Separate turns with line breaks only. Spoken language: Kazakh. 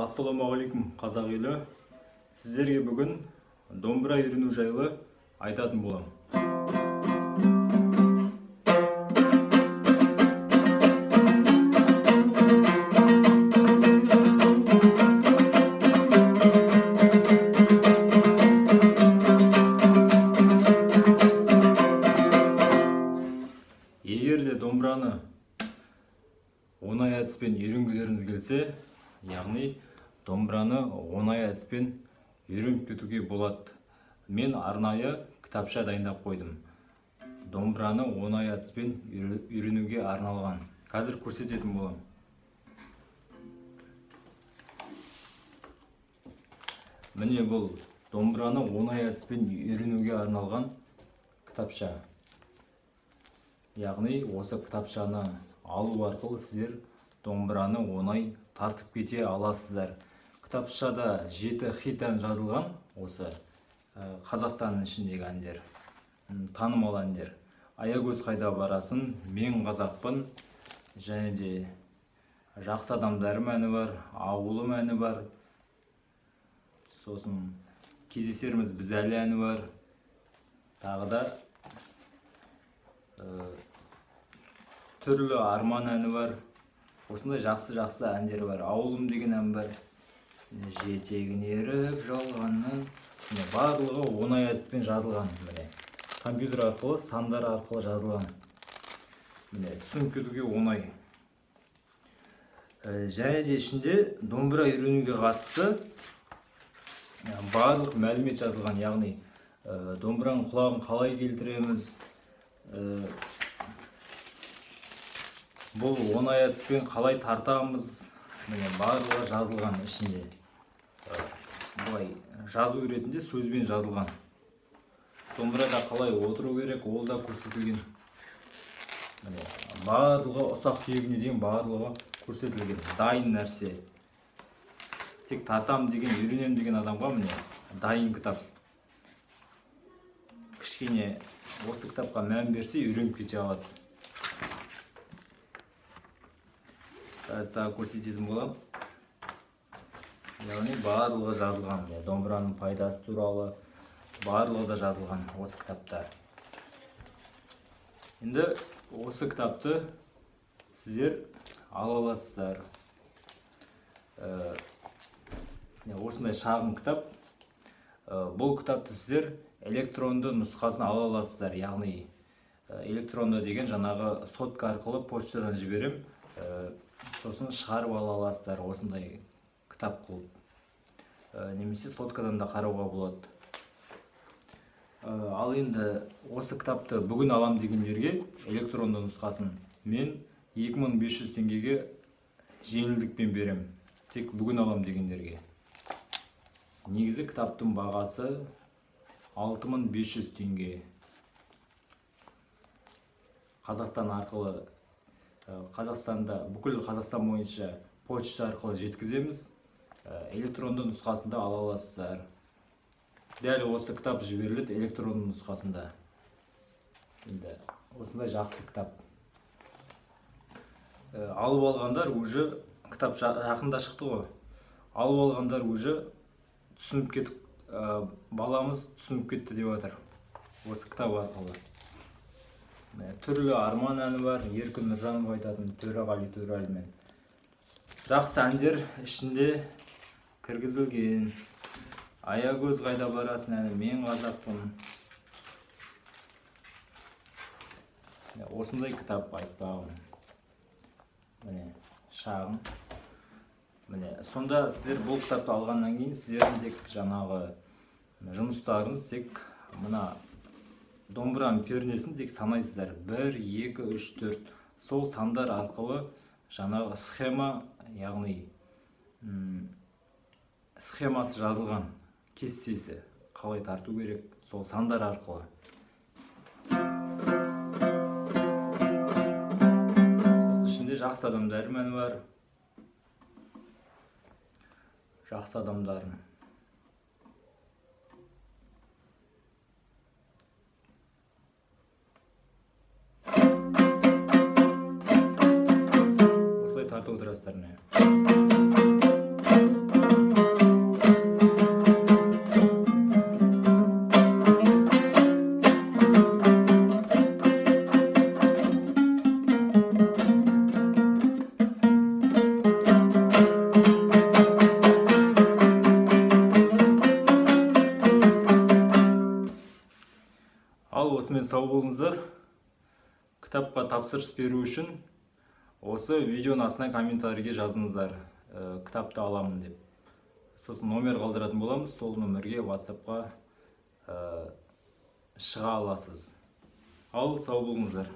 Ассалаумағалейкум, қазақ елі. Сіздерге бүгін домбыра үйрену жайлы айтатын боламын. Егер де домбыраны оңай әдіспен үйренгілеріңіз келсе, яғни домбыраны оңай әдіспен үйреніп кетуге болады. Мен арнайы кітапша дайындап қойдым. Домбыраны оңай әдіспен үйренуге арналған. Қазір көрсететін боламын. Міне бұл домбыраны оңай әдіспен үйренуге арналған кітапша. Яғни осы кітапшаны алу арқылы сіздер домбыраны оңай тартып кете аласыздар. Кітапшада 7 хит ән жазылған, осы Қазақстанның ішіндегі әндер, танымал әндер. Аягөз қайда барасын, мен қазақпын, және де жақсы адамдарым әні бар, ауылым әні бар, сосын кездесерміз біз әлі әні бар, тағы да түрлі арман әні бар. Осындай жақсы-жақсы әндер бар. Ауылым деген ән бар. Жетегін еріп жалғанның. Міне, барлығы оңай әдіспен жазылған. Міне, компьютер арқылы, сандар арқылы жазылған. Міне, түсініп кетуге оңай. Және де ішінде домбыра үйренуге қатысты барлық мәлімет жазылған. Яғни домбыраның құлағын қалай келтіреміз, бұл оңай әдіспен қалай тартамыз, міне барлығы жазылған ішінде. Былай жазу ретінде сөзбен жазылған. Домбырада қалай отыру керек, ол да көрсетілген. Міне, барлығы ұсақ түйегіне дейін барлығы көрсетілген. Дайын нәрсе. Тек тартам деген, үйренем деген адамға міне дайын кітап. Кішкене осы кітапқа мән берсе, үйреніп кете алады. Қазір тағы көрсететін боламын. Яғни барлығы жазылған. Домбыраның пайдасы туралы барлығы да жазылған осы кітапта. Енді осы кітапты сіздер ала аласыздар. Осындай шағын кітап. Бұл кітапты сіздер электронды нұсқасын ала аласыздар. Яғни электронды деген жаңағы сотка арқылы почтадан жіберем, сосын шығарып ала аласыздар осындай кітап қылып. Немесе соткадан да қарауға болады. Ал енді осы кітапты бүгін алам дегендерге электронды нұсқасын мен 2500 теңгеге жеңілдікпен берем. Тек бүгін алам дегендерге. Негізі кітаптың бағасы 6500 теңге. Қазақстан арқылы, Қазақстанда, бүкіл Қазақстан бойынша почта арқылы жеткіземіз. Электронды нұсқасында ала аласыздар. Дәл осы кітап жіберіледі электронды нұсқасында. Енді осындай жақсы кітап. Алып алғандар уже, кітап жақында шықты ғой. Алып алғандар уже түсініп кетіп, баламыз түсініп кетті деп жатыр осы кітап арқылы. Түрлі арман әні бар, Еркін Нұржанов айтатын, Төреғали Төреәлімен. Жақсы әндер ішінде кіргізілген. Аягөз қайда барасың әні, мен қазақпын. Осындай кітап айтпағым. Міне, шағын. Міне, сонда сіздер бұл кітапты алғаннан кейін сіздердің тек жаңағы жұмыстарыңыз тек мына домбыраның пернесін тек санайсыздар. 1, 2, 3, 4. Сол сандар арқылы жаңағы схема, яғни схемасы жазылған, кестесі қалай тарту керек, сол сандар арқылы. Сосын ішінде жақсы адамдарым әні бар. Жақсы адамдарым. Осылай тартып отырасыздар міне. Осымен сау болыңыздар. Кітапқа тапсырыс беру үшін осы видеоның астына комментарийге жазыңыздар, кітапты аламын деп. Сосын номер қалдыратын боламыз, сол номерге WhatsAppқа шыға аласыз. Ал сау болыңыздар.